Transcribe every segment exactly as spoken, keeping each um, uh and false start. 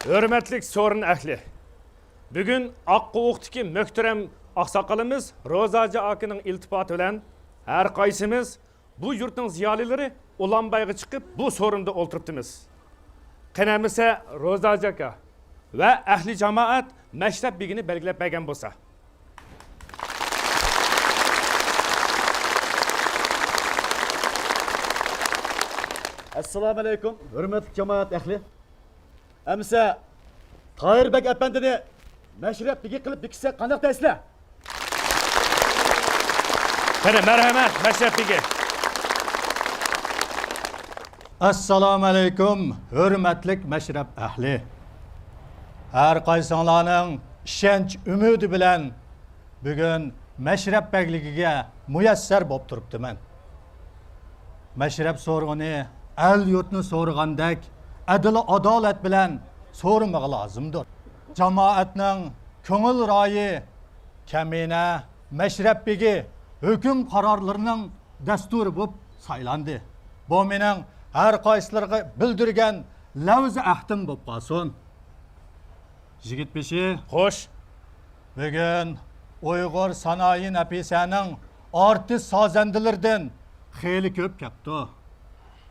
ھۆرمەتلىك سورۇن ئەھلى! بۈگۈن ئاققۇۋۇقتىكى مۆھتەرەم ئاقساقىلىمىز روزاجان ئاكىنىڭ ئىلتىپاتى بىلەن ھەر قايسىمىز بۇ يۇرتنىڭ زىيالىيلىرى ئۇلانبايغا چىقىپ، بۇ سورۇندا ئولتۇرۇپتىمىز. قېنى ئەمىسە روزاجان ئاكا ۋە ئەھلى جامائەت مەشرەپ بېگىنى بەلگىلەپ بەرگەن بولسا. ئەسسالامۇئەلەيكۇم، ھۆرمەتلىك جامائەت ئەھلى. ئەمىسە تاھىر بەگ ئەپەندىنى مەشرەپ بېگى قىلىپ بېكىتسەك قانداق دەيسىلەر؟ قېنى، مەرھەمەت، مەشرەپ بېگى. ئەسسالامۇئەلەيكۇم، ھۆرمەتلىك مەشرەپ ئەھلى. ھەر قايسىڭلارنىڭ ئىشەنچ ئۈمىدى بىلەن بۈگۈن مەشرەپ بەگلىكىگە مۇيەسسەر بولۇپ تۇرۇپتىمەن. مەشرەپ سورىغىنى ئەل-يۇرتنى سورىغاندەك ئەدىل-ئادالەت بىلەن سورىمىغا لازىمدۇر. جامائەتنىڭ كۆڭۈل رايى كەمىنە مەشرەپ بېگى ھۆكۈم قارارلىرىنىڭ دەستۇرى بولۇپ سايلاندى. بۇ مېنىڭ ھەر قايسىلىرىغا بىلدۈرگەن لەۋزى ئەھدىم بولۇپ قالسۇن. يىگىت بېشى. خوش. بۈگۈن ئۇيغۇر سانائى نەپىسەنىڭ ئارتىس سازەندىلىرىدىن خېلى كۆپ كەپتۇ.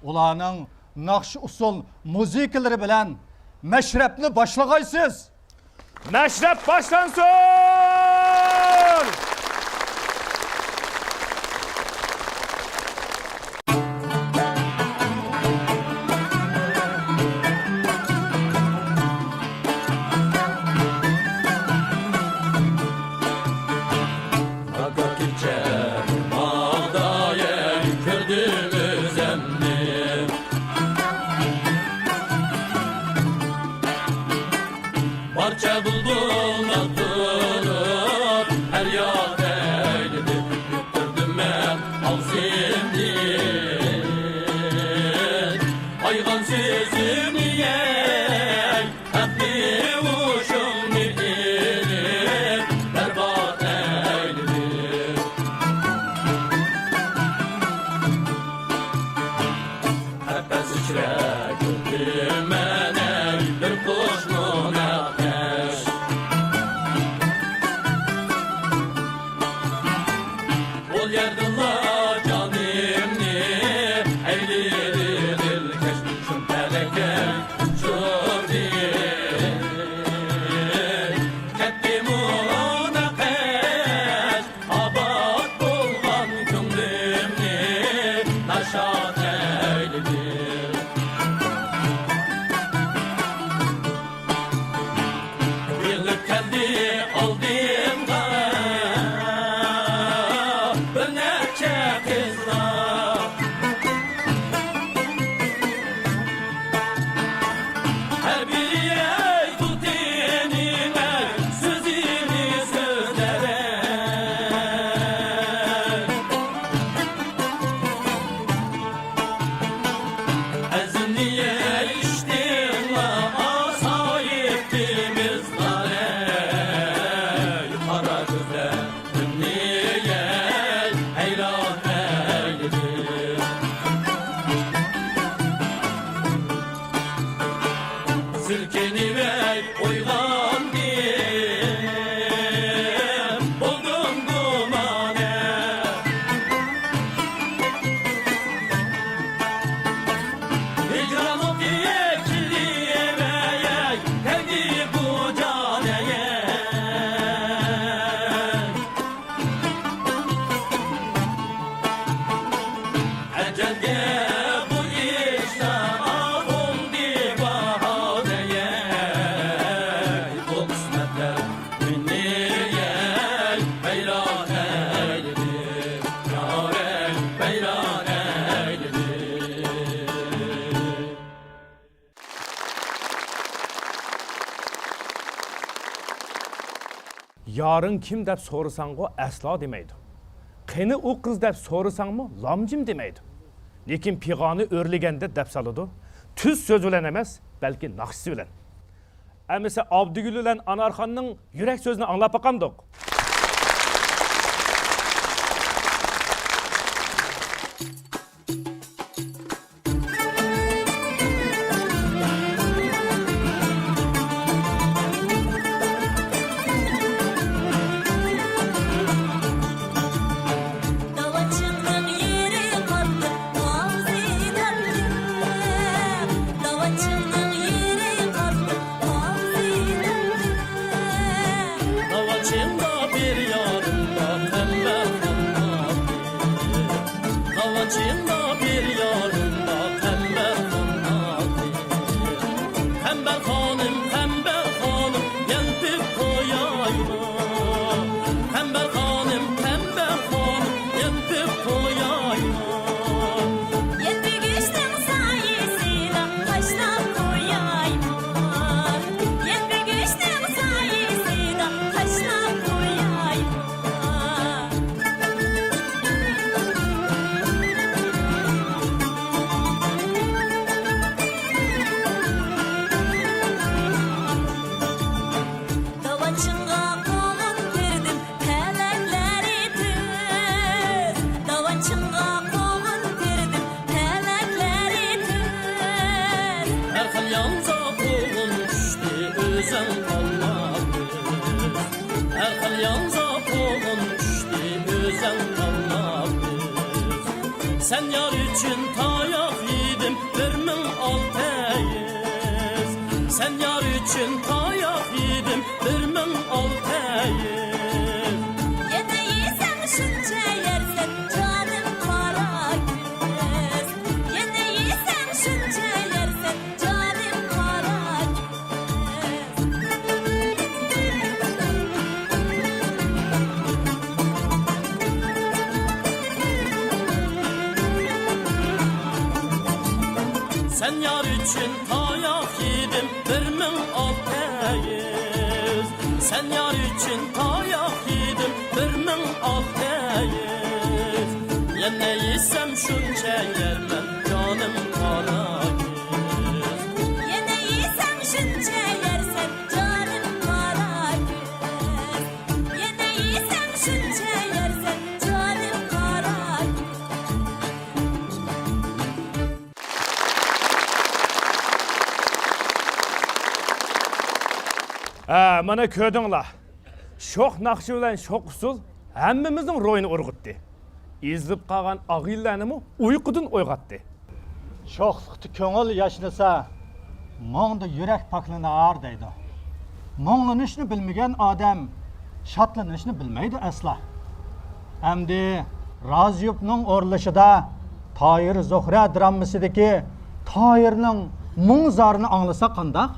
ئۇلارنىڭ ناخشا ئۇسسۇل مۇزىكىلىرى بىلەن مەشرەپنى باشلىغايسىز. مەشرەپ باشلانسۇن! ئاكا كېچە ماڭدايە كۆردۈم ئۆزۈمنى. بارچە بۇلبۇللار تۇرۇپ پەرياد ئەيلىدى، يۇتتۇردۇم مەن ئاغزىمنى. ئايغان سۆزۈمنى يەي، ھەقنى ئۇشۇڭنى ئېلىپ بەربات ئەيلىدى. قەپەس ئىچرە كۆردۈم مەن بىر قۇشنى نەقىش. ئۇ يەردىلا جانىمنى ئەيلىدى دىلكەش، شۇم پەلەككە ئۇچۇردى. كەتتىمۇ نەقىش، ئاباد بولغان كۆڭلۈمنى ناشاد ئەيلىدى. يېغىپ كەلدى ئالدىمغا بىر نەچچە قىزلار. ھەر بىرى ئەي تۇتىنىمەن سۆزىنى سۆزلەۋەي. ئەزىمنى ئىشتىنلا ئاسايىپ تېمىزلار ئەي قارا كۆزلەر. دۇنياي ھەيران ئەيلىدى. سىلكىنىۋەي ئويغاندىم، بولدۇم گۇمانە. ھىجرانلىق يەكلىۋەي كەلدى بۇ جانەي. ئەجەلگە بۇ ئىشلار ئوڭدى باھانەي. بۇ قىسمەتلەر مېنى ۋەيران ئەيلىدى، يارەي ۋەيران ئەيلىدى. يارىڭ كىم دەپ سورىساڭغۇ ئەسلا دېمەيدۇ. قېنى ئۇ قىز دەپ سورىساڭمۇ لامجىم دېمەيدۇ. لېكىن پىغانى ئۆرلىگەندە دەپ سالىدۇ. تۈز سۆز بىلەن ئەمەس، بەلكى ناخشىسى بىلەن. ئەمىسە ئابدۇگۈل بىلەن ئانارخاننىڭ يۈرەك سۆزىنى ئاڭلاپ باقامدۇق؟ سەن يار ئۈچۈن تاياق يېدىم بىر مىڭ ئالتە يۈز. سەن يار ئۈچۈن تاياق يېدىم بىر مىڭ ئالتە يۈز. يەنە يېسەڭ شۇنچە يەرسەن جانىم قارا كۆز. يەنە يېسەڭ شۇنچە يەرسەن جانىم قارا كۆز. سەن يار ئۈچۈن تاياق يېدىم بىر مىڭ ئالتە يۈز. سەن يار ئۈچۈن تاياق يېدىم بىر مىڭ ئالتە يۈز. يەنە يېسەم شۇنچە يەرمەن جانىم قارا كۆز. يەنە يېسەم شۇنچە يەرسەن جانىم قارا كۆز. يەنە يېسەم شۇنچە يەرسەن جانىم قارا كۆز. ھە، مانا كۆردۈڭلار. شوخ ناخشا بىلەن شوخ ئۇسسۇل ھەممىمىزنىڭ روھىنى ئۇرغۇتتى. ئېزىلىپ قالغان ئاغىنىلەرنىمۇ ئۇيقۇدىن ئويغاتتى. شوخلۇقتا كۆڭۈل ياشنىسا، مۇڭدا يۈرەك پاكلىنار دەيدۇ. مۇڭلىنىشنى بىلمىگەن ئادەم شادلىنىشنى بىلمەيدۇ ئەسلا. ئەمدى رازىيوپنىڭ ئورۇنلىشىدا تاھىر زۆھرە دراممىسىدىكى تاھىرنىڭ مۇڭ-زارىنى ئاڭلىساق قانداق؟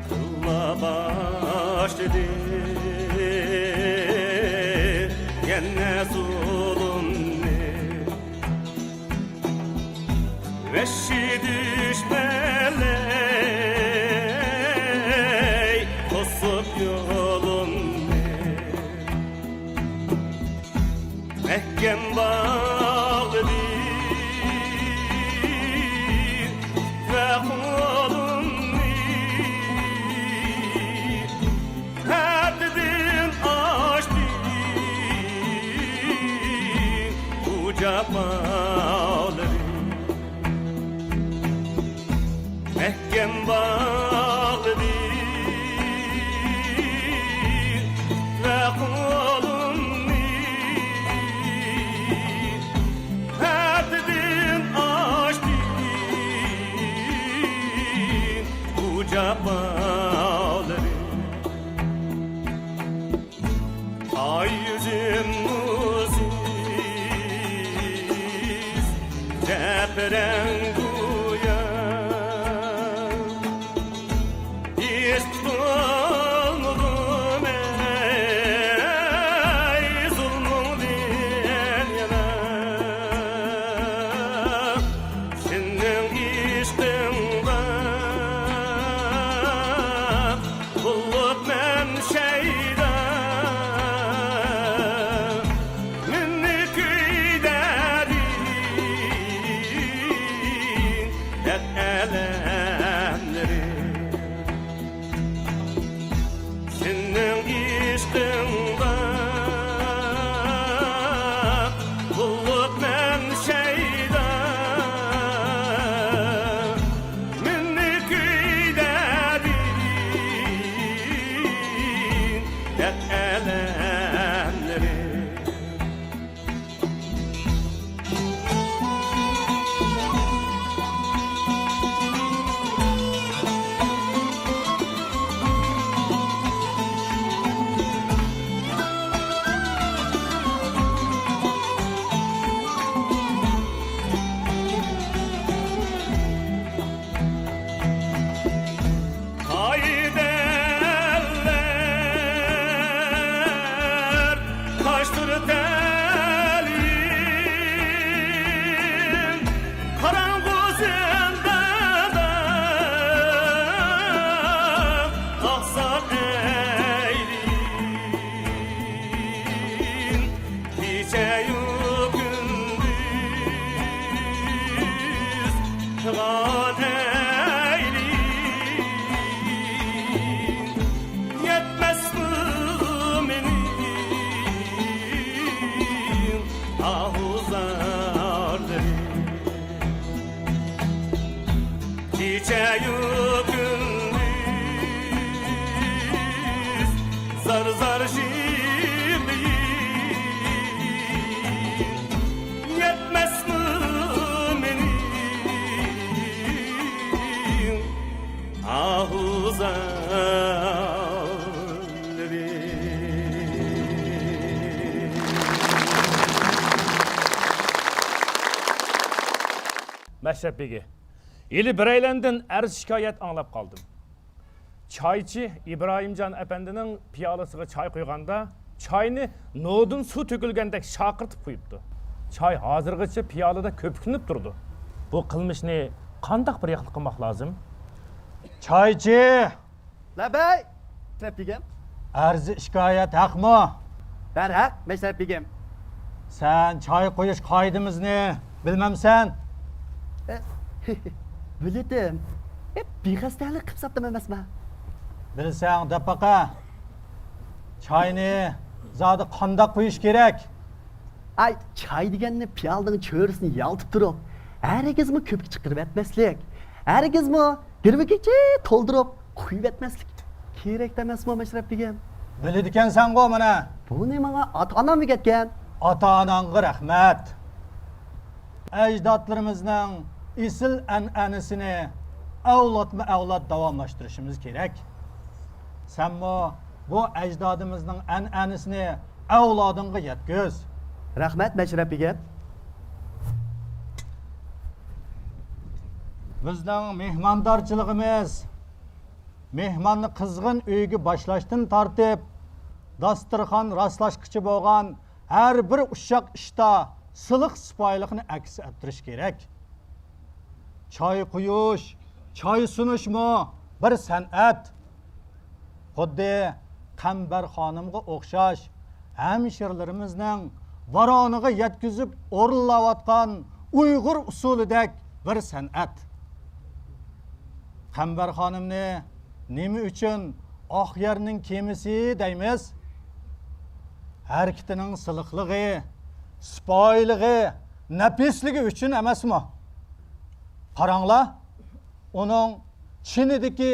قىلما باشلىدى يەنە زۇلۇمنى. ۋەھشىي دۈشمەنلەر توسۇپ يولۇمنى. مەھكەم باغلىدى ۋە قولۇمنى. ھەددىدىن ئاشتى بۇ جاپالىرىم. مەھكەم باغلىدى ۋە قولۇمنى. ھەددىدىن ئاشتى بۇ جاپالىرىم. ئاي يۈزۈم نۇرسىز زەپىرەڭ گويا. ھېس تۇتالمىدىم ئەي زۇلمۇڭدىن يەنە. سېنىڭ ئىشقىڭغا بولۇپ مەن شەيدا، مېنى كۆيدۈردى كېچەيۇ كۈندۈز زار-زار يىغلايمەن، يەتمەسمۇ مېنىڭ ئاھۇ زارلىرىم. مەشرەپ بېگى، ھېلى بىرەيلەندىن ئەرز-شىكايەت ئاڭلاپ قالدىم. چايچى ئىبراھىمجان ئەپەندىنىڭ پىيالىسىغا چاي قۇيغاندا، چاينى نودىن سۇ تۆكۈلگەندەك شارقىرىتىپ قۇيۇپتۇ. چاي ھازىرغىچە پىيالىدە كۆپۈكلىنىپ تۇرىدۇ. بۇ قىلمىشنى قانداق بىر ياقلىق قىلماق لازىم؟ چايچى! لەببەي، مەشرەپ بېگىم. ئەرز-شىكايەت ھەقمۇ؟ بەرھەق، مەشرەپ بېگىم. سەن چاي قۇيۇش قائىدىمىزنى بىلمەمسەن؟ ئە، بىلىدىم. ئە، بىخەستەلىك قىلىپ ساپتىم ئەمەسمۇ؟ بىلسەڭ دەپ باقە. چاينى زادى قانداق قۇيۇش كېرەك؟ ئاي، چاي دېگەننى پىيالىنىڭ چۆرىسىنى يالتىپ تۇرۇپ، ھەرگىزمۇ كۆپۈككە چىقىرىۋەتمەسلىك. ھەرگىزمۇ گىرۋىكىچە تولدۇرۇپ قۇيۇۋەتمەسلىك كېرەك ئەمەسمۇ، مەشرەپ بېگىم؟ بىلىدىكەنسەنغۇ مانا. بۇنى ماڭا ئاتا-ئانام ئۆگەتكەن. ئاتا-ئاناڭغا رەھمەت. ئەجدادلىرىمىزنىڭ ئېسىل ئەنئەنىسىنى ئەۋلادمۇ ئەۋلاد داۋاملاشتۇرۇشىمىز كېرەك. سەنمۇ بۇ ئەجدادىمىزنىڭ ئەنئەنىسىنى ئەۋلادىڭغا يەتكۈز. رەھمەت، مەشرەپ بېگىم. بىزنىڭ مېھماندارچىلىقىمىز، مېھماننى قىزغىن ئۆيگە باشلاشتىن تارتىپ، داستىرخان راسلاشقىچە بولغان ھەر بىر ئۇششاق ئىشتا سىلىق-سىپايىلىقنى ئەكس ئەتتۈرۈش كېرەك. چاي قۇيۇش، چاي سۇنۇشمۇ بىر سەنئەت. خۇددى قەمبەر خانىمغا ئوخشاش ھەمشىرىلىرىمىزنىڭ ۋارانىغا يەتكۈزۈپ ئورۇنلاۋاتقان ئۇيغۇر ئۇسسۇلىدەك بىر سەنئەت. قەمبەر خانىمنى نېمە ئۈچۈن ئاق يەرنىڭ كېمىسى دەيمىز؟ ھەرىكىتىنىڭ سىلىقلىقى، سىپايىلىقى، نەپىسلىكى ئۈچۈن ئەمەسمۇ؟ قاراڭلار، ئۇنىڭ چىنىدىكى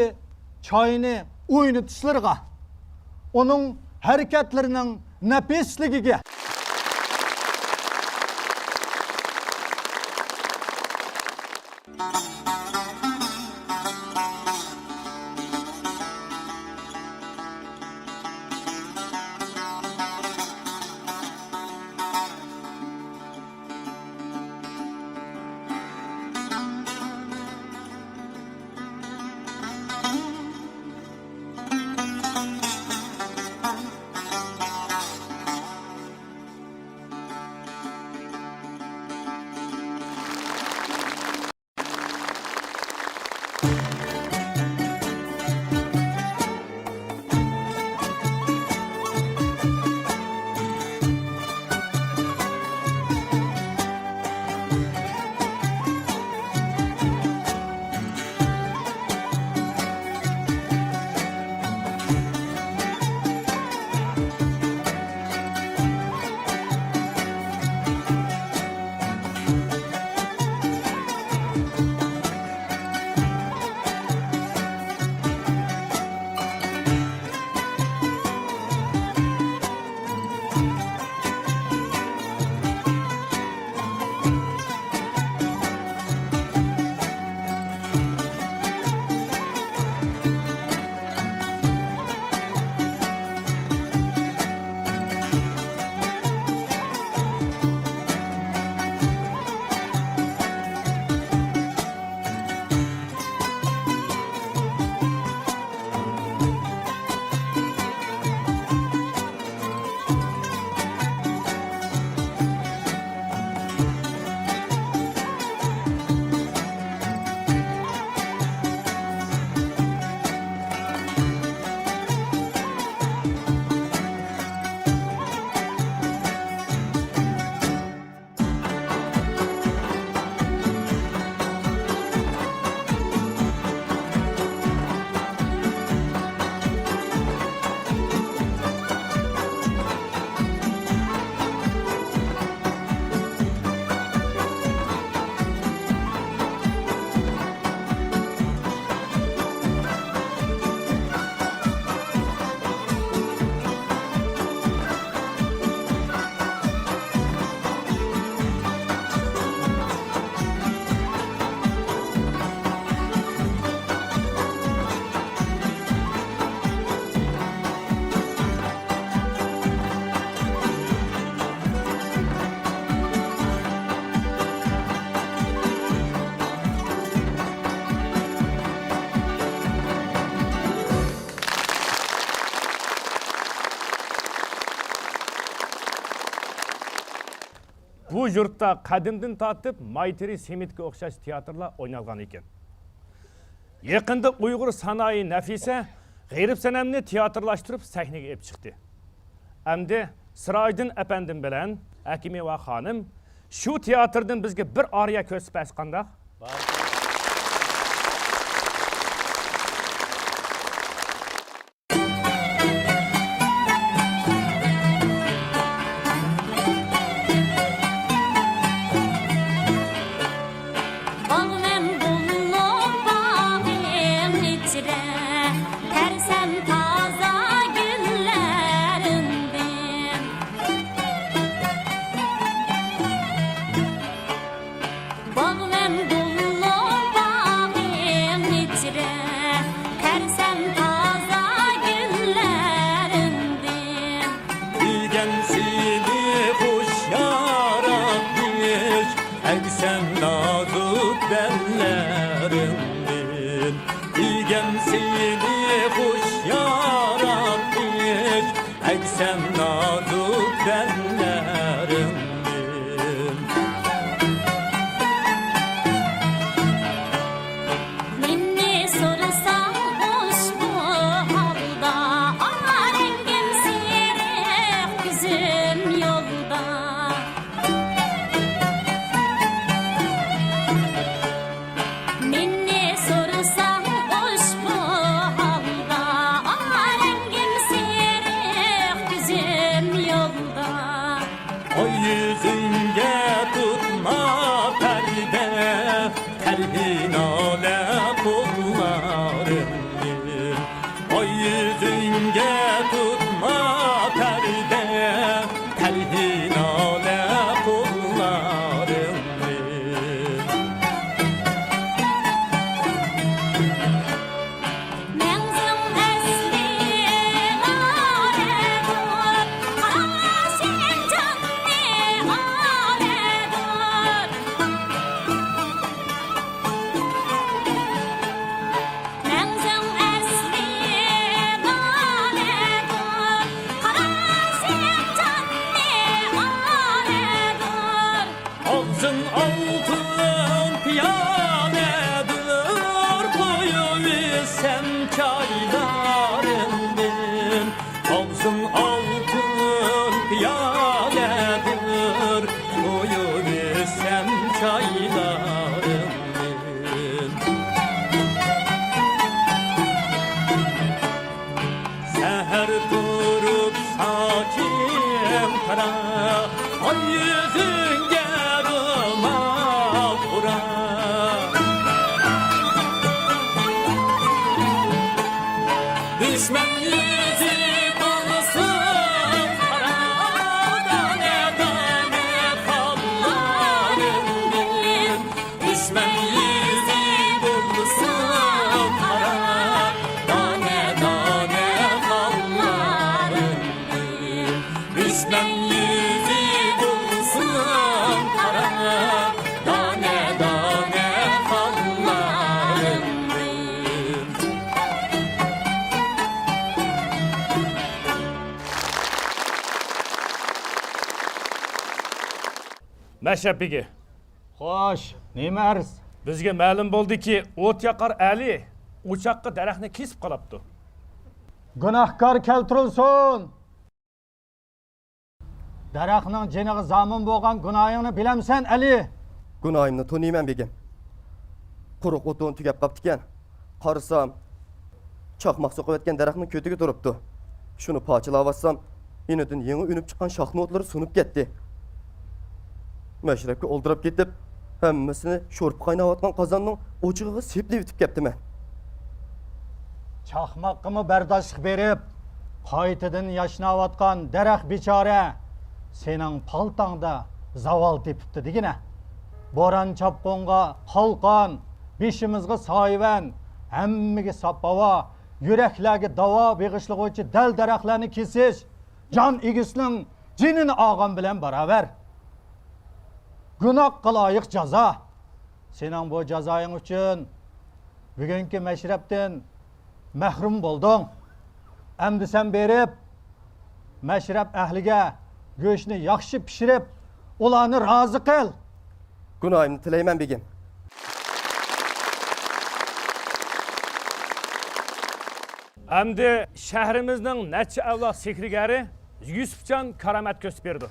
چاينى ئوينىتىشلىرىغا، ئۇنىڭ ھەرىكەتلىرىنىڭ نەپىسلىكىگە. يۇرتتا قەدىمدىن تارتىپ مايتىرى سېمىتكە ئوخشاش تىياتىرلار ئوينالغان ئىكەن. يېقىندا ئۇيغۇر سانائى نەفىسە غېرىب سەنەمنى تىياتىرلاشتۇرۇپ سەھنىگە ئېلىپ چىقتى. ئەمدى سىراجدىن ئەپەندىم بىلەن ھەكىمىۋا خانىم شۇ تىياتىردىن بىزگە بىر ئارىيە كۆرسىتىپ بەرسە قانداق؟ باغۋەن بولۇپ باغىڭ ئىچرە، تەرسەم تازا گۈللەرىڭدىن. باغۋەن بولۇپ باغىڭ ئىچرە، تەرسەم تازا گۈللەرىڭدىن. ئىگەم سېنى خۇش ياراتمىش، ئەگسەم نازۇك بەللەرىڭدىن. ئىگەم سېنى خۇش ياراتمىش، ئەگسەم نازۇك بەللەرىڭدىن. مېنى سورىساڭ ئۇشبۇ ھالدا، ئارەڭگىم سېرىق كۆزۈم يولدا. مېنى سورىساڭ ئۇشبۇ ھالدا، ئارەڭگىم سېرىق كۆزۈم يولدا. ئاي يۈزۈڭگە تۇتما پەردە، تەلھى نالە قوللارىڭدىن. ئاي يۈزۈڭگە تۇتما پەردە، تەلھى نالە قوللارىڭدىن. مەڭزىڭ ئەسلى نالەدۇر، قارا شىنجاڭنى ئالەدۇر. مەڭزىڭ ئەسلى نالەدۇر، قارا شىنجاڭنى ئالەدۇر. ئاغزىڭ ئالتۇن پىيالەدۇر، قۇيۇۋېرسەم چايلىرىڭدىن. ئاغزىڭ ئالتۇن پىيالەدۇر، قۇيۇۋېرسەم چايلىرىڭدىن. سەھەر تۇرۇپ ساچىم قارا، ئاي يۈزۈڭگە رومال ئورا. دۈشمەن يۈزى بولسۇن قارا، دانە دانە قانلىرىڭدىن. دۈشمەن يۈزى بولسۇن قارا، دانە دانە قانلىرىڭدىن. دۈشمەن يۈزى بولسۇن قارا، دانە دانە قانلىرىڭدىن. مەشرەپ بېگى. خوش، نېمە ئەرز؟ بىزگە مەلۇم بولدىكى، ئوت ياقار ئەلى ئوچاققا دەرەخنى كېسىپ قالاپتۇ. گۇناھكار كەلتۈرۈلسۇن! دەرەخنىڭ جېنىغا زامىن بولغان گۇناھىڭنى بىلەمسەن، ئەلى؟ گۇناھىمنى تونۇيمەن، بېگىم. قۇرۇق ئوتۇن تۈگەپ قاپتىكەن. قارىسام، چاقماق سوقۇۋەتكەن دەرەخنىڭ كۆتىكى تۇرۇپتۇ. شۇنى پارچىلاۋاتسام، يېنىدىن يېڭى ئۈنۈپ چىققان شاخنى ئوتلىرى سۇنۇپ كەتتى. مەشرەپكە ئولتۇرۇپ كېتىپ، ھەممىسىنى شورپا قايناۋاتقان قازاننىڭ ئوچىقىغا سېپىلىۋېتىپ كەپتىمەن. چاقماققىمۇ بەرداشلىق بېرىپ، قايتىدىن ياشناۋاتقان دەرەخ بىچارە سېنىڭ پالتاڭدا زاۋال تېپىپتۇ دېگىنە. بوران-چاپقۇنغا قالقان، بېشىمىزغا سايىۋەن، ھەممىگە ساپ ھاۋا، يۈرەكلەرگە داۋا بېغىشلىغۇچى دەل-دەرەخلەرنى كېسىش جان ئىگىسىنىڭ جېنىنى ئالغان بىلەن باراۋەر. گۇناھقا لايىق جازا. سېنىڭ بۇ جازايىڭ ئۈچۈن بۈگۈنكى مەشرەپتىن مەھرۇم بولدۇڭ. ئەمدى سەن بېرىپ، مەشرەپ ئەھلىگە گۆشنى ياخشى پىشۇرۇپ، ئۇلارنى رازى قىل. گۇناھىمنى تىلەيمەن، بېگىم. ئەمدى شەھىرىمىزنىڭ نەچچە ئەۋلاد سېھىرگەرى يۈسۈپجان كارامەت كۆرسىتىپ بېرىدۇ.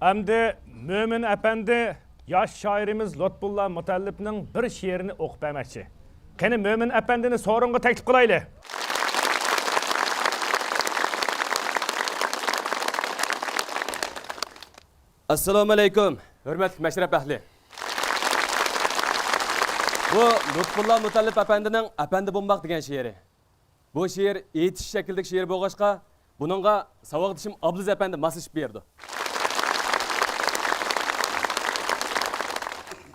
ئەمدى مۆمىن ئەپەندى ياش شائىرىمىز لۇتپۇللا مۇتەللىپنىڭ بىر شېئىرىنى ئوقۇپ بەرمەكچى. قېنى، مۆمىن ئەپەندىنى سورۇنغا تەكلىپ قىلايلى. ئەسسالامۇ ئەلەيكۇم، ھۆرمەتلىك مەشرەپ ئەھلى. بۇ لۇتپۇللا مۇتەللىپ ئەپەندىنىڭ ئەپەندى بولماق دېگەن شېئىرى. بۇ شېئىر ئېيتىش شەكلىدىكى شېئىر بولغاچقا، بۇنىڭغا ساۋاقدىشىم ئابلىز ئەپەندى ماسلىشىپ بېرىدۇ.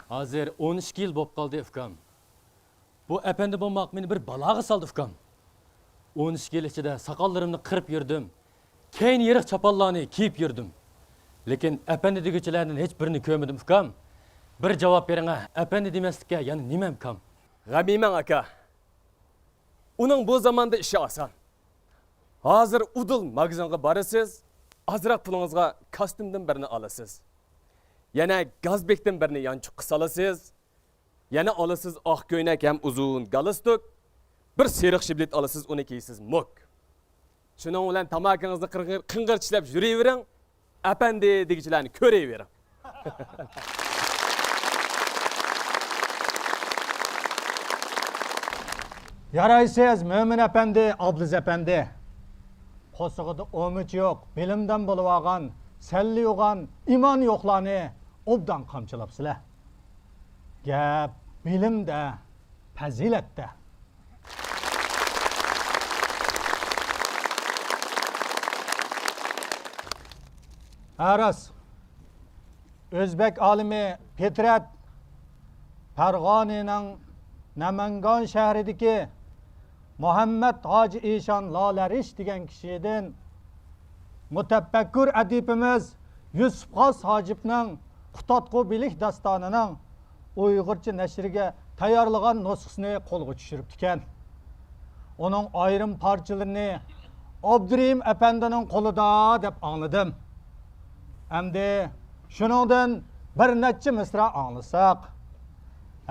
ھازىر ئون ئىككى يىل بولۇپ قالدى، ئۇكام. بۇ ئەپەندى بولماق مېنى بىر بالاغا سالدى، ئۇكام. ئون ئىككى يىل ئىچىدە ساقاللىرىمنى قىرىپ يۈردۈم. كەينى يىرىق چاپانلارنى كىيىپ يۈردۈم. لېكىن ئەپەندى دېگۈچىلەردىن ھېچ بىرىنى كۆرمىدىم، ئۇكام. بىر جاۋاب بېرىڭە، ئەپەندى دېمەسلىككە يەنە نېمەم، ئۇكام؟ غەم يېمەڭ، ئاكا. ئۇنىڭ بۇ زاماندا ئىشى ئاسان. ھازىر ئۇدۇل ماگىزىنغا بارىسىز، ئازراق پۇلىڭىزغا كاستيۇمدىن بىرنى ئالىسىز. يەنە گازبېكتىن بىرنى يانچۇققا سالىسىز. يەنە ئالىسىز ئاق كۆينەك ھەم ئۇزۇن گالستۇك. بىر سېرىق شىبلىت ئالىسىز، ئۇنى كىيىسىز، موك. شۇنىڭ بىلەن تاماكىڭىزنى قىرغىر-، قىڭغىر چىشلەپ يۈرۈۋېرىڭ. ئەپەندى دېگۈچىلەرنى كۆرۈۋېرىڭ. يارايسىز، مۆمىن ئەپەندى، ئابلىز ئەپەندى. قورسىقىدا ئومىچى يوق، بىلىمدان بولۇۋالغان، سەللە يوغان، ئىمانى يوقلارنى ئوبدان قامچىلاپسىلەر. گەپ بىلىمدە، پەزىلەتتە. ھە، راست. ئۆزبەك ئالىمى پىترەت پەرغانىنىڭ نەمەنگان شەھىرىدىكى مۇھەممەد ھاجى ئىشان لالەرىش دېگەن كىشىدىن مۇتەپەككۇر ئەدىبىمىز يۈسۈپ خاس ھاجىپنىڭ قۇتادغۇ بىلىك داستانىنىڭ ئۇيغۇرچە نەشرىگە تەييارلىغان نۇسخىسىنى قولغا چۈشۈرۈپتىكەن. ئۇنىڭ ئايرىم پارچىلىرىنى ئابدۇرېھىم ئەپەندىنىڭ قولىدا دەپ ئاڭلىدىم. ئەمدى شۇنىڭدىن بىر نەچچە مىسرا ئاڭلىساق،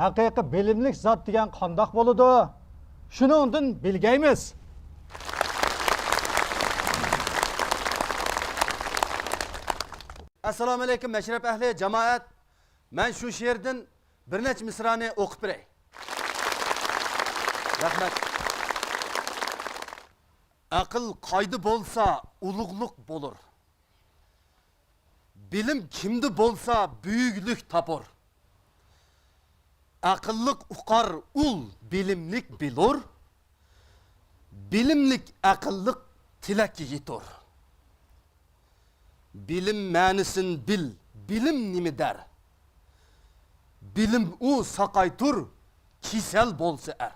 ھەقىقىي بىلىملىك زات دېگەن قانداق بولىدۇ؟ شۇنىڭدىن بىلگەيمىز. ئەسسالامۇئەلەيكۇم، مەشرەپ ئەھلى، جامائەت. مەن شۇ شېئىردىن بىر نەچچە مىسرانى ئوقۇپ بېرەي. رەھمەت. ئەقىل قايدا بولسا، ئۇلۇغلۇق بولۇر. بىلىم كىمدە بولسا، بۈيۈكلۈك تاپۇر. ئەقىللىق ئۇقار ئۇل، بىلىملىك بىلۇر. بىلىملىك ئەقىللىق تىلەككە يېتۇر. بىلىم مەنىسىن بىل، بىلىم نېمە دەر؟ بىلىم ئۇ ساقايتۇر، كېسەل بولسا ئەر.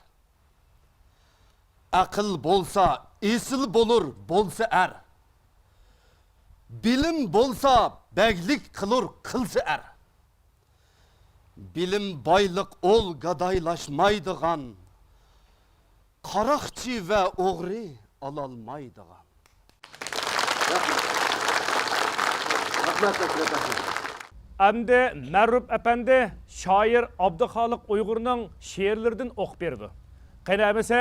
ئەقىل بولسا ئېسىل بولۇر، بولسا ئەر. بىلىم بولسا بەگلىك قىلۇر، قىلسا ئەر. بىلىم بايلىق ئول گادايلاشمايدىغان، قاراقچى ۋە ئوغرى ئالالمايدىغان. رەھمەت، رەھمەت، رەھمەت. ئەمدى مەرۇپ ئەپەندى شائىر ئابدۇخالىق ئۇيغۇرنىڭ شېئىرلىرىدىن ئوقۇپ بېرىدۇ. قېنى ئەمىسە،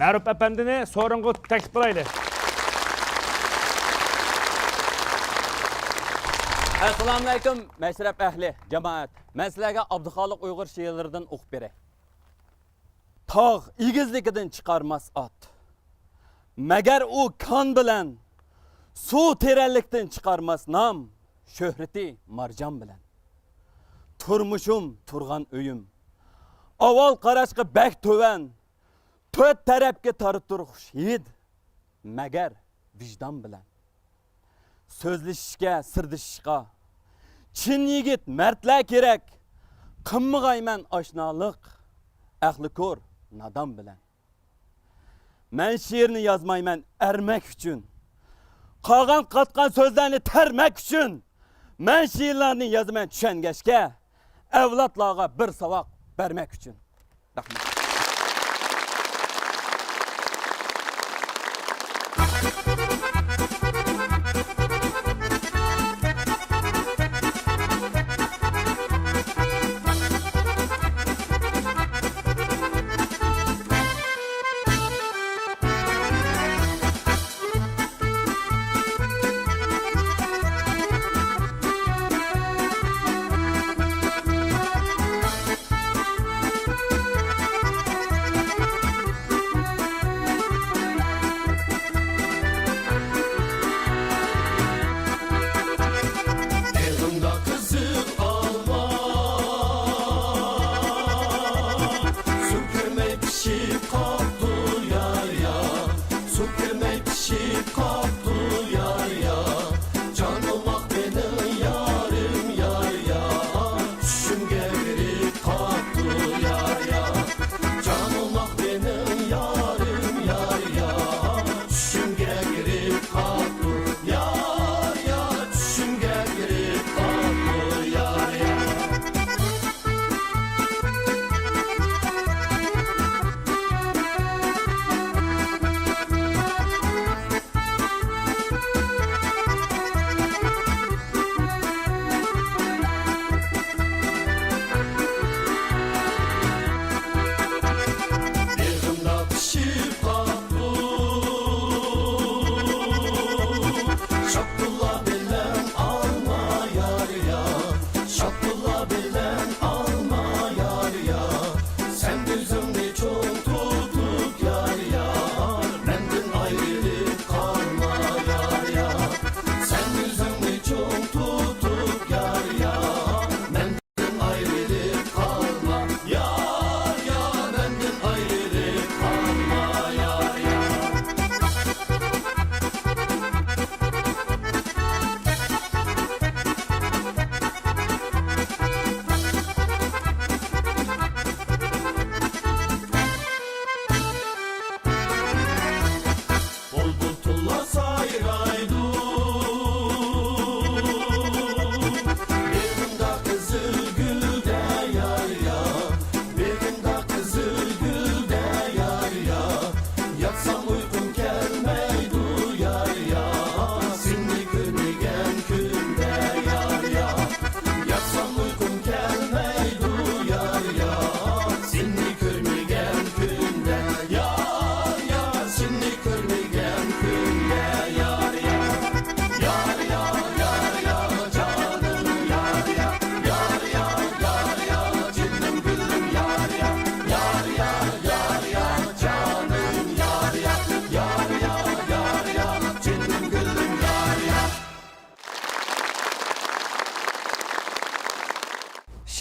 مەرۇپ ئەپەندىنى سورۇنغا تەكلىپ قىلايلى. ئەسسالامۇئەلەيكۇم، مەشرەپ ئەھلى، جامائەت. مەن سىلەرگە ئابدۇخالىق ئۇيغۇر شېئىرلىرىدىن ئوقۇپ بېرەي. تاغ ئېگىزلىكىدىن چىقارماس ئات، مەگەر ئۇ كان بىلەن. سۇ تېرەنلىكتىن چىقارماس نام، شۆھرىتى مارجان بىلەن. تۇرمۇشۇم، تۇرغان ئۆيۈم، ئاۋۋال قاراشقا بەك تۆۋەن. تۆت تەرەپكە تارىتۇر خۇش ھىد، مەگەر ۋىجدان بىلەن. سۆزلىشىشكە، سىردىشىشقا چىن يىگىت، مەردلەر كېرەك. قىلمىغايمەن ئاشنالىق ئەقلى كور، نادان بىلەن. مەن شېئىرنى يازمايمەن ئەرمەك ئۈچۈن، قالغان قاتقان سۆزلەرنى تەرمەك ئۈچۈن. مەن شېئىرلارنى يازىمەن چۈشەنگەچكە، ئەۋلادلارغا بىر ساۋاق بەرمەك ئۈچۈن. رەھمەت.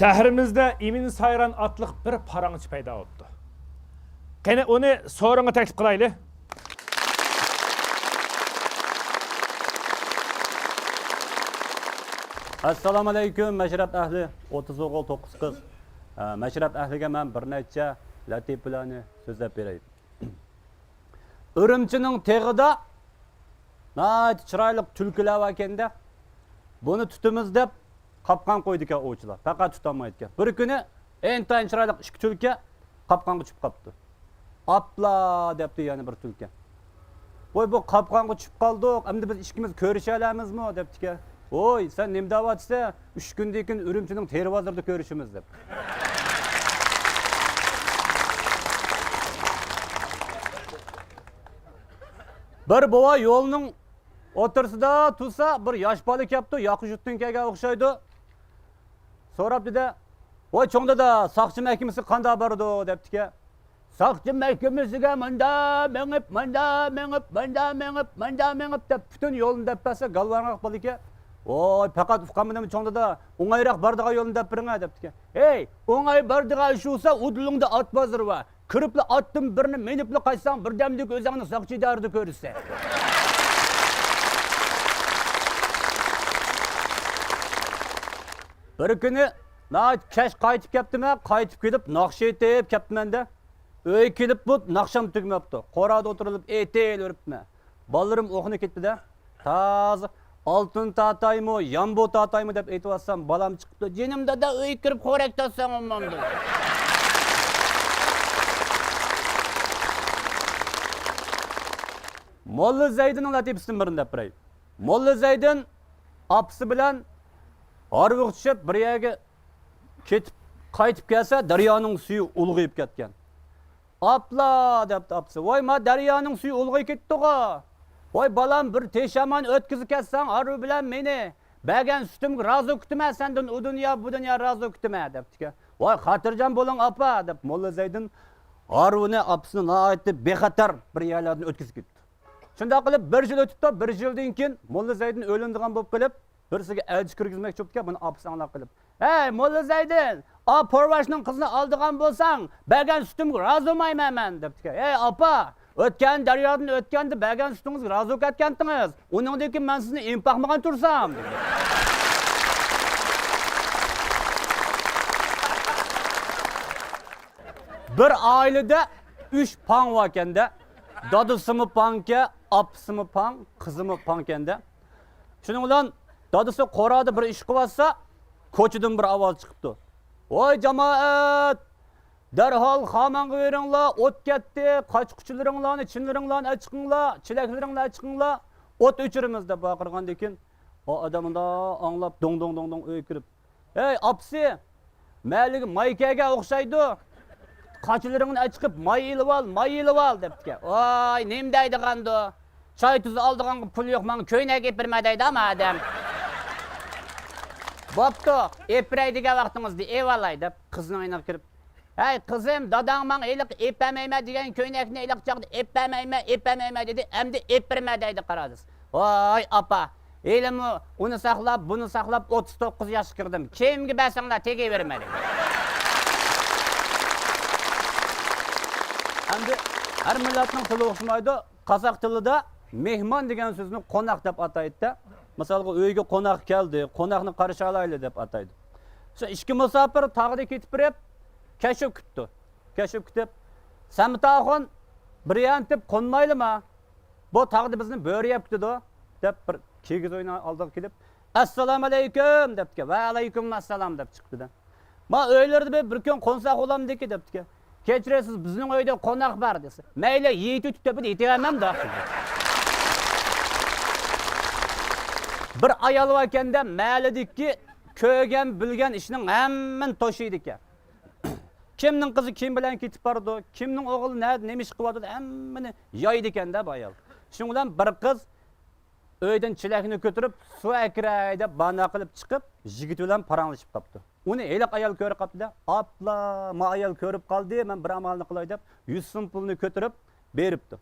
شەھىرىمىزدە ئىمىن سايران ئاتلىق بىر پاراڭچى پەيدا بوپتۇ. قېنى، ئۇنى سورۇنغا تەكلىپ قىلايلى. ئەسسالامۇئەلەيكۇم، مەشرەپ ئەھلى، ئوتتۇز ئوغۇل، توققۇز قىز. ئە، مەشرەپ ئەھلىگە مەن بىر نەچچە لەتىپىلەرنى سۆزلەپ بېرەي. ئۈرۈمچىنىڭ تېغىدا ناھايىتى چىرايلىق تۈلكىلەر باركەن-دە، بۇنى تۇتىمىز دەپ قاپقان قويىدىكەن ئوۋچىلار، پەقەت تۇتالمايدىكەن. بىر كۈنى ئىنتايىن چىرايلىق ئىككى تۈلكە قاپقانغا چۈشۈپ قاپتۇ. «ئاپلا!» دەپتۇ يەنە بىر تۈلكە. «ۋاي، بۇ قاپقانغا چۈشۈپ قالدۇق، ئەمدى بىز ئىككىمىز كۆرۈشەلەيمىزمۇ؟» دەپتىكەن. «ۋوي، سەن نېمە دەۋاتىسەن؟ ئۈچ كۈندىن كېيىن ئۈرۈمچىنىڭ تېرە بازىرىدا كۆرۈشىمىز» دەپ. بىر بوۋا يولنىڭ ئوتتۇرىسىدا تۇرسا، بىر ياش بالا كەپتۇ، ياقا يۇرتتىن كەلگەن ئوخشايدۇ. سوراپتۇ-دە، «ۋاي چوڭ دادا، ساقچى مەھكىمىسىگە قانداق بارىدۇ؟» دەپتىكەن. «ساقچى مەھكىمىسىگە مۇندا مېڭىپ، مۇندا مېڭىپ، مۇندا مېڭىپ، مۇندا مېڭىپ» دەپ پۈتۈن يولنى دەپ بەرسە، گالۋاراق بالا ئىكەن. «ۋاي، پەقەت ئۇقالمىدىم چوڭ دادا، ئوڭايراق بارىدىغان يولنى دەپ بېرىڭە» دەپتىكەن. «ھەي، ئوڭاي بارىدىغان ئىش بولسا، ئۇدۇلۇڭدا ئات بازىرى بار. كىرىپلا ئاتتىن بىرنى مىنىپلا قاچساڭ، بىردەمدىن ئۆزۈڭنى ساقچى ئىدارىدە كۆرىسەن.» بىر كۈنى ناھايىتى كەچ قايتىپ كەپتىمەن، قايتىپ كېلىپ ناخشا ئېيتىپ كەپتىمەن-دە. ئۆيگە كېلىپ بۇ ناخشام تۈگىمەپتۇ. قورادە ئولتۇرۇلۇپ ئېيتىۋېرىپتىمەن. بالىلىرىم ئۇخلىنىپ كەتتى-دە. تازا «ئالتۇن تاتايمۇ، يامبۇ تاتايمۇ» دەپ ئېيتىۋاتسام، بالام چىقىپتۇ: «جېنىم دادا، ئۆيگە كىرىپ خورەك تارتساڭ بولمامدۇ؟» موللا زەيدىننىڭ لەتىپىسىدىن بىرنى دەپ بېرەي. موللا زەيدىن ئاپىسى بىلەن ھارۋىغا چۈشۈپ، بىر يەرگە كېتىپ، قايتىپ كەلسە، دەريانىڭ سۈيى ئۇلغىيىپ كەتكەن. «ئاپلا!» دەپتۇ ئاپىسى. «ۋاي، ما دەريانىڭ سۈيى ئۇلغىيىپ كېتىپتىغۇ! ۋاي بالام، بىر تېشەمان ئۆتكۈزۈپ كەتسەڭ ھارۋا بىلەن مېنى، بەرگەن سۈتۈمگە رازى كۈتىمەن سەندىن، ئۇ دۇنيا، بۇ دۇنيا رازى كۈتىمەن» دەپتىكەن. «ۋاي، خاتىرجەم بولۇڭ ئاپا» دەپ، موللا زەيدىن ھارۋىنى ئاپىسىنى ناھايىتى بىخەتەر بىر يەرلەردىن ئۆتكۈزۈپ كېتىپتۇ. شۇنداق قىلىپ، بىر يىل ئۆتۈپتۇ. بىر يىلدىن كېيىن موللا زەيدىن ئۆيلىنىدىغان بولۇپ قېلىپ، بىرسىگە ئەلچى كىرگۈزمەكچى بوپتىكەن، بۇنى ئاپىسى ئاڭلاپ قېلىپ: «ھەي، موللا زەيدىن، ئا پورۋاشنىڭ قىزىنى ئالىدىغان بولساڭ، بەرگەن سۈتۈمگە رازى بولمايمەن مەن» دەپتىكەن. «ھەي ئاپا، ئۆتكەن دەريادىن ئۆتكەندە بەرگەن سۈتىڭىزگە رازى بولۇپ كەتكەنتىڭىز، ئۇنىڭدىن كېيىن مەن سىزنى ئېمىپ باقمىغان تۇرسام» دېدى. بىر ئائىلىدە ئۈچ پاڭ باركەن-دە. دادىسىمۇ پاڭكەن، ئاپىسىمۇ پاڭ، قىزىمۇ پاڭكەن-دە. شۇنىڭ بىلەن دادىسى قورادا بىر ئىش قىلىۋاتسا، كوچىدىن بىر ئاۋاز چىقىپتۇ: «ۋاي جامائەت! دەرھال خامانغا بېرىڭلار، ئوت كەتتى، قاچا-قۇچىلىرىڭلارنى، چىنىلىرىڭلارنى ئەچىقىڭلار، چېلەكلىرىڭلارنى ئەچىقىڭلار، ئوت ئۆچۈرىمىز» دەپ ۋارقىرىغاندىن كېيىن، ئۇ ئادەم مۇنداق ئاڭلاپ، دوڭ، دوڭ، دوڭ، دوڭ ئۆيگە كىرىپ: «ھەي ئاپىسى! مەھەللىگە ماي كەلگەن ئوخشايدۇ. قاچىلىرىڭنى ئەچىقىپ، ماي ئېلىۋال، ماي ئېلىۋال» دەپتىكەن. «ۋاي، نېمە دەيدىغاندۇ؟ چاي-تۇز ئالىدىغانغا پۇل يوق، ماڭا كۆينەك ئېلىپ بېرىمەن» دەيدۇ ئاما ئادەم. «بوپتۇ، ئېلىپ بېرەي دېگەن ۋاقتىڭىزدا ئېلىۋالاي» دەپ، قىزنىڭ يېنىغا كىرىپ، «ھەي قىزىم، داداڭ ماڭا ھېلىقى ئېلىپ بەرمەيمەن دېگەن كۆينەكنى ھېلىقى چاغدا ئېلىپ بەرمەيمەن، ئېلىپ بەرمەيمەن دېدى، ئەمدى ئېلىپ بېرىمەن» دەيدۇ، قارىسىز. «ۋاي ئاپا، ھېلىمۇ ئۇنى ساقلاپ، بۇنى ساقلاپ، ئوتتۇز توققۇز ياشقا كىردىم. كىمگە بەرسەڭلار تېگىۋېرىمەن» دېدى. ئەمدى ھەر مىللەتنىڭ تىلى ئوخشىمايدۇ. قازاق تىلىدا مېھمان دېگەن سۆزنى قوناق دەپ ئاتايدۇ-دە. مىسالغا، ئۆيگە قوناق كەلدى، قوناقنى قارشى ئالايلى دەپ ئاتايدۇ. شۇ ئىككى مۇساپىر تاغدا كېتىپ بېرىپ، كەچۈپ كېتىپتۇ. كەچۈپ كېتىپ، «سەمەت ئاخۇن، بىر يەرنى تېپىپ قونمايلىما؟ بۇ تاغدا بىزنى بۆرە يەپ كېتىدۇ» دەپ، بىر كىگىز ئۆينىڭ ئالدىغا كېلىپ، «ئەسسالامۇئەلەيكۇم» دەپتىكەن. «ۋەئەلەيكۇمئەسسالام» دەپ چىقىپتۇ-دە. «ما ئۆيلىرىدە بىر، بىر كۈن قونساق بولامدىكى» دەپتىكەن. «كەچۈرەسىز، بىزنىڭ ئۆيدە قوناق بار» دېسە، «مەيلى، يېتىۋېتىپ تۆپىدە يېتىۋەرمەمدۇ» دېدى. بىر ئايال باركەن-دە، مەھەللىدىكى كۆرگەن، بىلگەن ئىشنىڭ ھەممىنى توشۇيدىكەن. كىمنىڭ قىزى كىم بىلەن كېتىپ بارىدۇ، كىمنىڭ ئوغلى نەدە نېمە ئىش قىلىۋاتىدۇ، ھەممىنى يايىدىكەن-دە بۇ ئايال. شۇنىڭ بىلەن بىر قىز ئۆيدىن چېلەكنى كۆتۈرۈپ، سۇ ئەكىرەي دەپ بانا قىلىپ چىقىپ، يىگىت بىلەن پاراڭلىشىپ قاپتۇ. ئۇنى ھېلىقى ئايال كۆرۈپ قاپتۇ-دە، «ئاپلا، ما ئايال كۆرۈپ قالدى، مەن بىر ئامالنى قىلاي» دەپ، يۈز سوم پۇلنى كۆتۈرۈپ بېرىپتۇ.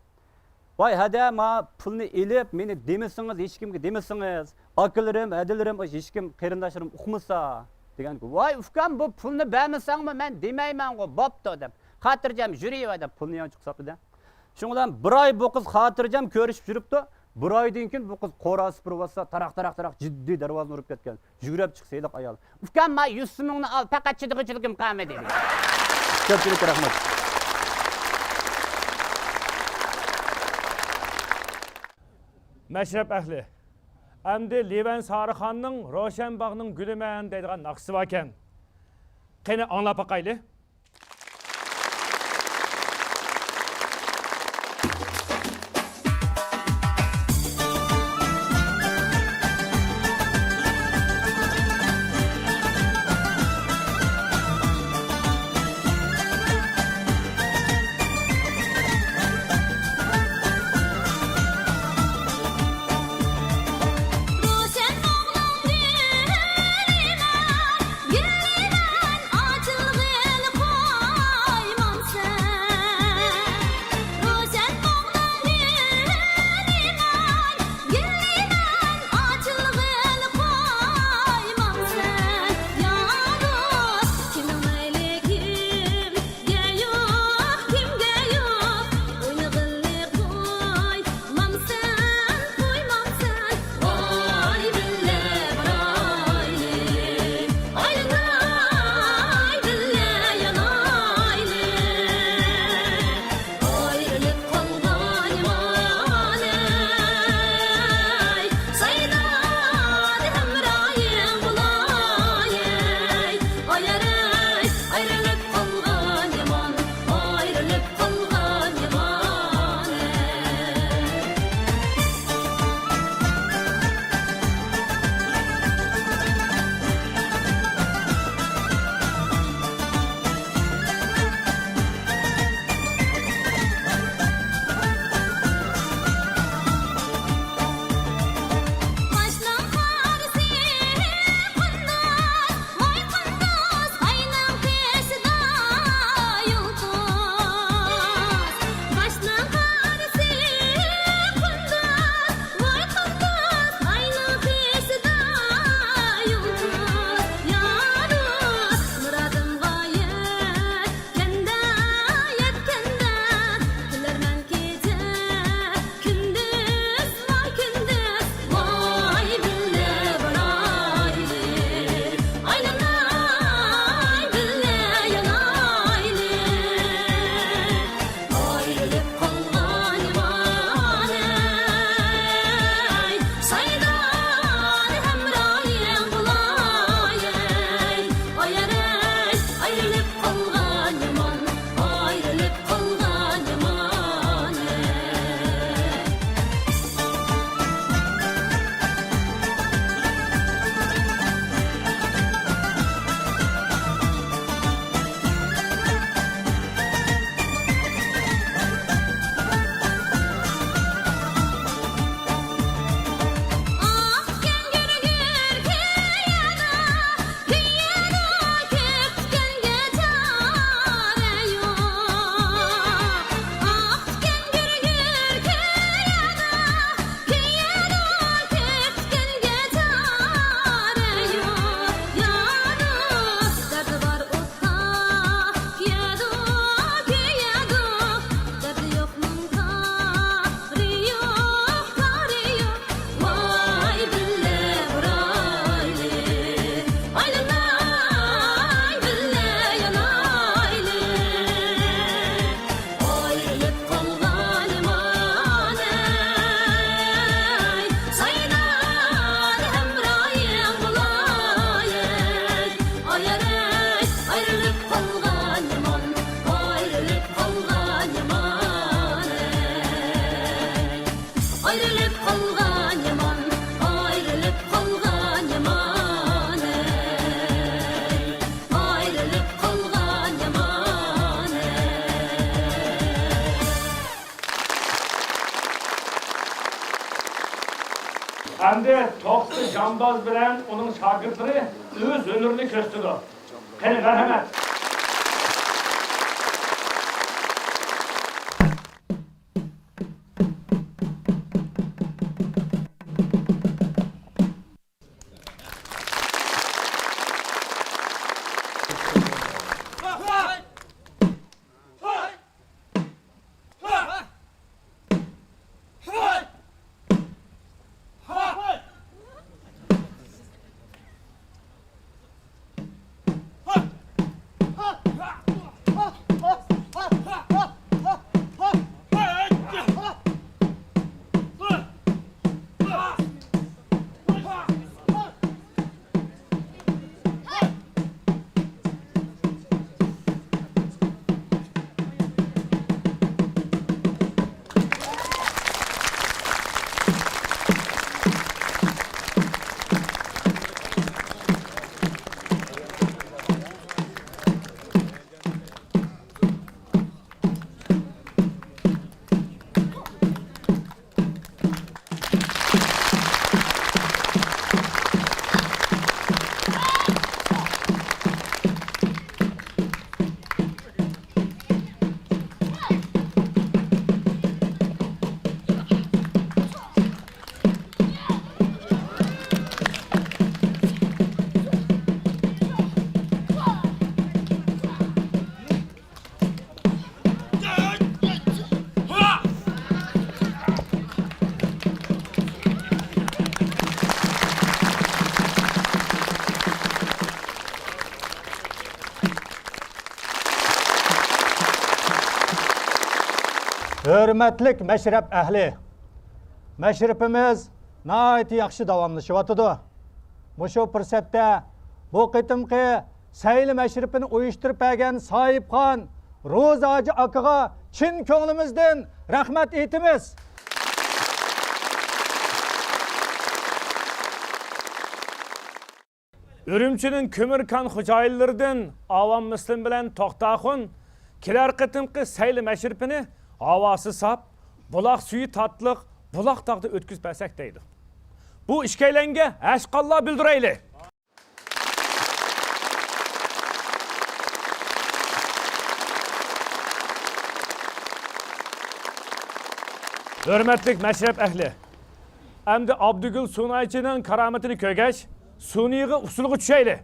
«ۋاي ھەدە، ما پۇلنى ئېلىپ، مېنى دېمىسىڭىز، ھېچكىمگە دېمىسىڭىز، ئاكىلىرىم، ھەدىلىرىم، ھېچكىم، قېرىنداشلىرىم ئۇقمىسا، دېگەنكى، ۋاي ئۇكام، بۇ پۇلنى بەرمىسەڭمۇ مەن دېمەيمەنغۇ، بوپتۇ دەپ، خاتىرجەم يۈرۈۋەر دەپ پۇلنى يانچۇققا ساپلىدى. شۇنىڭ بىلەن بىر ئاي بۇ قىز خاتىرجەم كۆرۈشۈپ يۈرۈپتۇ. بىر ئايدىن كېيىن بۇ قىز قورا سۈپۈرۈۋاتسا، تاراق، تاراق، تاراق، جىددىي دەرۋازىنى ئۇرۇپ كەتكەن. يۈگۈرۈپ چىقسا ھېلىقى ئايال، ئۇكام، ما يۈز سومۇڭنى ئال، پەقەت چىدىغۇچىلىكىم قالمىدى، دېدى. كۆپچىلىككە رەھمەت. مەشرەپ ئەھلى، ئەمدى لىۋەن سارىخاننىڭ روشەن باغنىڭ گۈلىمەن دەيدىغان ناخشىسى باركەن. قېنى، ئاڭلاپ باقايلى. ئەمدى توختى جامباز بىلەن ئۇنىڭ شاگىرتلىرى ئۆز ھۈنىرىنى كۆرسىتىدۇ. قېنى، مەرھەمەت! ھۆرمەتلىك مەشرەپ ئەھلى، مەشرىپىمىز ناھايىتى ياخشى داۋاملىشىۋاتىدۇ. مۇشۇ پۇرسەتتە بۇ قېتىمقى سەيلە مەشرىپىنى ئۇيۇشتۇرۇپ بەرگەن ساھىبخان روزى ھاجى ئاكىغا چىن كۆڭلىمىزدىن رەھمەت ئېيتىمىز. ئۈرۈمچىنىڭ كۆمۈر كان خوجايىنلىرىدىن ئاۋام مۇسلىم بىلەن توختاخۇن كېلەر قېتىمقى سەيلە مەشرىپىنى ھاۋاسى ساپ، بۇلاق سۈيى تاتلىق بۇلاق تاغدا ئۆتكۈزۈپ بەرسەك دەيدۇ. بۇ ئىككىيلەنگە ھەشقاللا بىلدۈرەيلى! ھۆرمەتلىك مەشرەپ ئەھلى! ئەمدى ئابدۇگۈل سۇنايچىنىڭ كارامىتىنى كۆرگەچ، سۇنىيغا ئۇسسۇلغا چۈشەيلى.